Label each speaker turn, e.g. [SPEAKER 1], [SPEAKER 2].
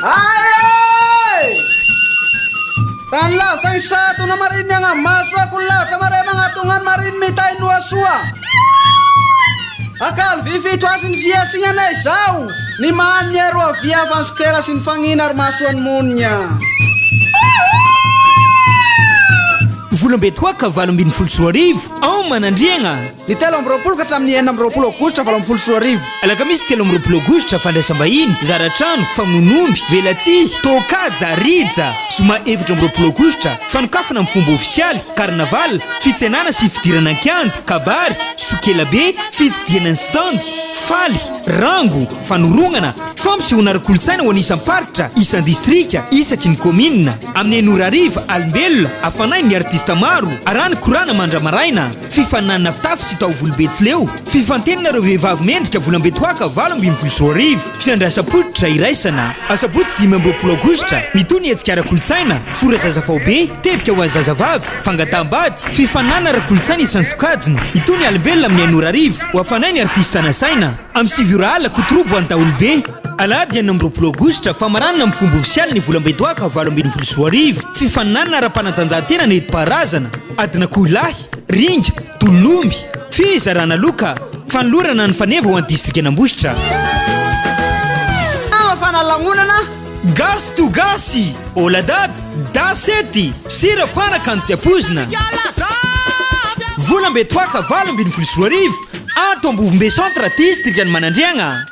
[SPEAKER 1] Ay! Tanla sang sa na marin nga maswa kula tamare mga tungan marin mitay nuwa suwa. Akal vifi twasin via singa na zao. Ni manyero avia vansukela sin fangina ar masuan munya.
[SPEAKER 2] Volambetoaka 2018 ao Manandriagna.
[SPEAKER 1] Ny 23 ka hatramin'ny 26 aogositra 2018.
[SPEAKER 2] Alakamisy 23 aogositra, fandraisam-bahiny, zara-trano, famonoan'omby, velatsihy, toakaja, rija. Zoma 24 aogositra, fanokafana amin'ny fomba ofisialy, carnaval, fitsenana sy fidirana an-kianja, kabary, sokelabe, fitsidihana ny stand, faly, rango, fanorongana, fampisehoana ara-kolontsaina ho an'ny isam-paritra, isan-distrika, isaky ny kaominina. Amin'ny enina ora hariva, alimbelona, hafanain'ny artista maro, arahany korana mandra-maraina, fifaninanana fitafy sy taovolo betsileo, fifantenana ireo vehivavy mendrika volambetoaka 2018, fiandrasam-pototra iraisana. Asabotsy 25 aogositra, mitohy ny hetsika ara-kolontsaina, fora zaza faobe, tevika ho an'ny zazavavy, fangataham-bady, fifaninanana ara-kolontsaina isan-tsokajiny. Hitohy ny alimbelona amin'ny enina ora hariva, ho hafanain'ny artista nasaina. Amin'ny sivy ora alina, kotorobo ho an'ny daholobe. Alahady 26 aogositra, famaranana amin'ny fomba ofisialy ny volam-bedoaka 2018. Fifaninanana ara-panatanjahantena nentim-paharazana, adin'akoho lahy, ringa, tolon'omby, fizarana loka, fanolorana ny faneva ho an'ny distrikan'Ambositra.
[SPEAKER 1] Mafana lanonana.
[SPEAKER 2] Gasy to gasy, Oladad, Dasety, sira mpanaka tsy ampoizina. Volam-betoaka 2018, ato Ambovombe Centre, distrikan'i Manandriagna.